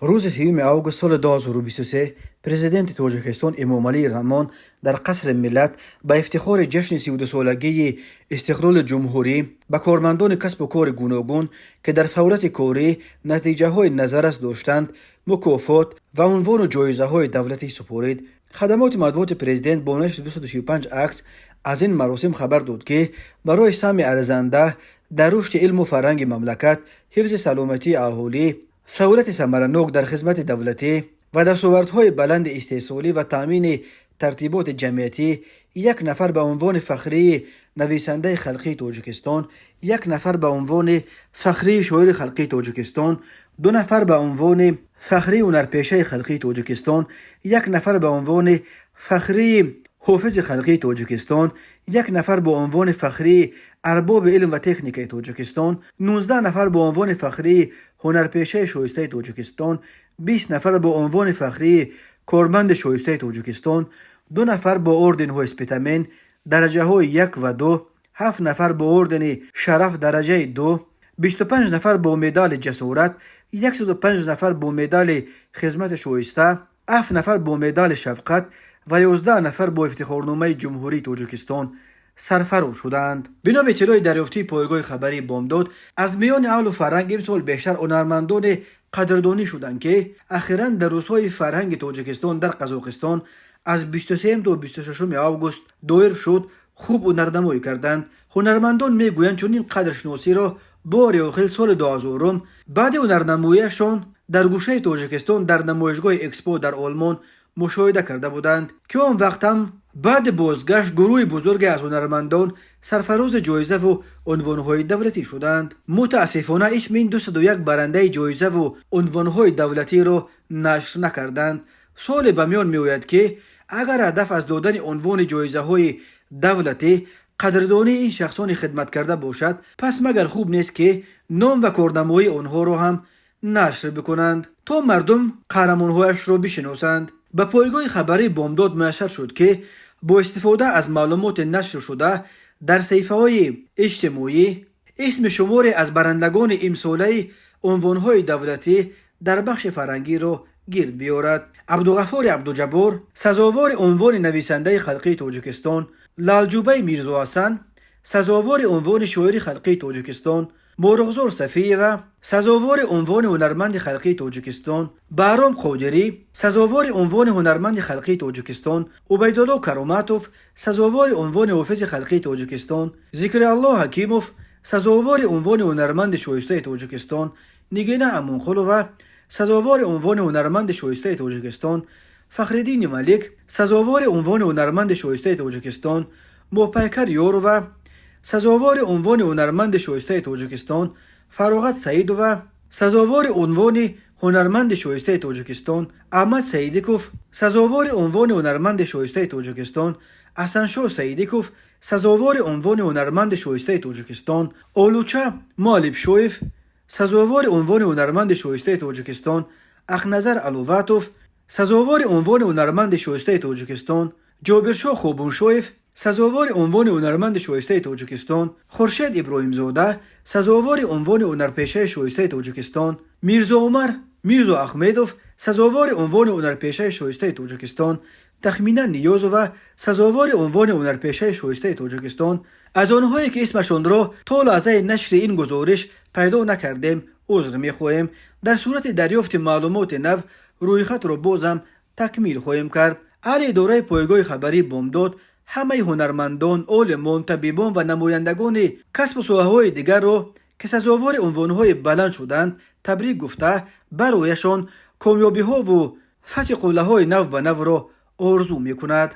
Рӯзи 30 август соли 2023 Президенти Тоҷикистон Эмомалӣ Раҳмон дар Қасри Миллат ба ифтихори ҷашни 32-солагии истиқлоли ҷумҳурӣ ба кормандони касбу кори гуногун, ки дар фаъолияти корӣ натиҷаҳои назаррас доштанд, мукофот ва унвону ҷоизаҳои давлатӣ супорид. Хадамоти матбуоти президент бо нашри 235 акс аз ин маросим хабар дод, ки барои саҳми арзанда дар рушди илму фарҳанги мамлакат, ҳифзи саломатии аҳолӣ, фаъолияти самаранок дар хизмати давлатӣ ва дастовардҳои баланди истеҳсолӣ ва таъмини тартиботи ҷамъиятӣ як нафар ба унвони фахрии нависандаи халқии Тоҷикистон, як нафар ба унвони фахрии шоири халқии Тоҷикистон, ду нафар ба унвони фахрии ҳунарпешаи халқии Тоҷикистон, як нафар ба унвони фахрии ҳофизи халқии Тоҷикистон, як нафар бо унвони фахрии арбоби илм ва техникаи Тоҷикистон, 19 нафар бо унвони фахрии ҳунарпешаи шоистаи Тоҷикистон, 20 нафар бо унвони фахрии корманди шоистаи Тоҷикистон, ду нафар бо орденҳои Спитамен дараҷаҳои як ва ду, ҳафт нафар бо ордени Шараф дараҷаи ду, 25 нафар бо медали Ҷасорат, 105 нафар бо медали Хизмати шоиста, ҳафт нафар бо медали Шафқат ва 11 нафар бо ифтихорномаи Ҷумҳурии Тоҷикистон сарфароз шуданд. Бино ба иттилои дарёфтии пойгоҳи хабарии Бомдод, аз миёни аҳлу фарҳанг имсол бештар ҳунармандоне қадрдонӣ шуданд, ки ахиран дар Рӯзҳои фарҳанги Тоҷикистон дар Қазоқистон аз 23 то 26 август доир шуд, хуб ҳунарнамоӣ карданд. Ҳунармандон мегӯянд, чунин қадршиносиро бори охир соли 2000-ум баъди ҳунарнамоияшон дар гӯшаи Тоҷикистон дар намоишгоҳи Экспо дар Олмон мушоҳида карда буданд, ки он вақт ҳам баъди бозгашт гурӯҳи бузурге аз ҳунармандон сарфарози ҷоизаву унвонҳои давлатӣ шуданд. Мутаассифона, исми ин 201 барандаи ҷоизаву унвонҳои давлатиро нашр накарданд. Суоле ба миён меояд, ки агар ҳадаф аз додани унвони ҷоизаҳои давлатӣ қадрдонии ин шахсони хидматкарда бошад, пас магар хуб нест, ки ном ва корнамоии онҳоро ҳам нашр бикунанд, то мардум қаҳрамонҳояшро бишиносанд? Ба пойгоҳи хабарии Бомдод муяссар шуд, ки бо истифода аз маълумоти нашршуда дар саҳифаҳои иҷтимоӣ исми шуморе аз барандагони имсолаи унвонҳои давлатӣ дар бахши фарҳангиро гирд биёрад. Абдуғаффори Абдуҷаббор сазовори унвони нависандаи халқии Тоҷикистон, Лалҷубаи Мирзоҳасан сазовори унвони шоири халқии Тоҷикистон, Муруғзор Сафиева сазовори унвони ҳунарманди халқии Тоҷикистон, Баҳром Қодирӣ сазовори унвони ҳунарманди халқии Тоҷикистон, Убайдулло Кароматов сазовори унвони ҳофизи халқии Тоҷикистон, Зикриалло Ҳакимов сазовори унвони ҳунарманди шоистаи Тоҷикистон, Нигина Амонқулова сазовори унвони ҳунарманди шоистаи Тоҷикистон, Фахриддини Малик сазовори унвони ҳунарманди шоистаи Тоҷикистон, Моҳпайкар Ёрова сазовори унвони ҳунарманди шоистаи Тоҷикистон, Фароғат Саидова сазовори унвони ҳунарманди шоистаи Тоҷикистон, Аҳмад Саидиков сазовори унвони ҳунарманди шоистаи Тоҷикистон, Ҳасаншоҳ Саидиков сазовори унвони ҳунарманди шоистаи Тоҷикистон, Олуча Муаллибшоев сазовори унвони ҳунарманди шоистаи Тоҷикистон, Ақназар Алуватов сазовори унвони ҳунарманди шоистаи Тоҷикистон, Ҷобиршоҳ Хобуншоев сазовори унвони ҳунарманди шоистаи Тоҷикистон, Хуршед Иброҳимзода сазовори унвони ҳунарпешаи шоистаи Тоҷикистон, Мирзоумар Мирзоахмедов сазовори унвони ҳунарпешаи шоистаи Тоҷикистон, Тахмина Ниёзова сазовори унвони ҳунарпешаи шоистаи Тоҷикистон. Аз онҳое, ки исмашонро то лаҳзаи нашри ин гузориш пайдо накардем, узр мехоҳем. Дар сурати дарёфти маълумоти нав рӯйхатро бозам такмил хоҳем кард. Аҳли идораи пойгоҳи хабарии Бомдод ҳамаи ҳунармандон, олимон, табибон ва намояндагони касбу соҳаҳои дигарро, ки сазовори унвонҳои баланд шуданд, табрик гуфта, барояшон комёбиҳову фатҳи қуллаҳои нав ба навро орзу мекунад.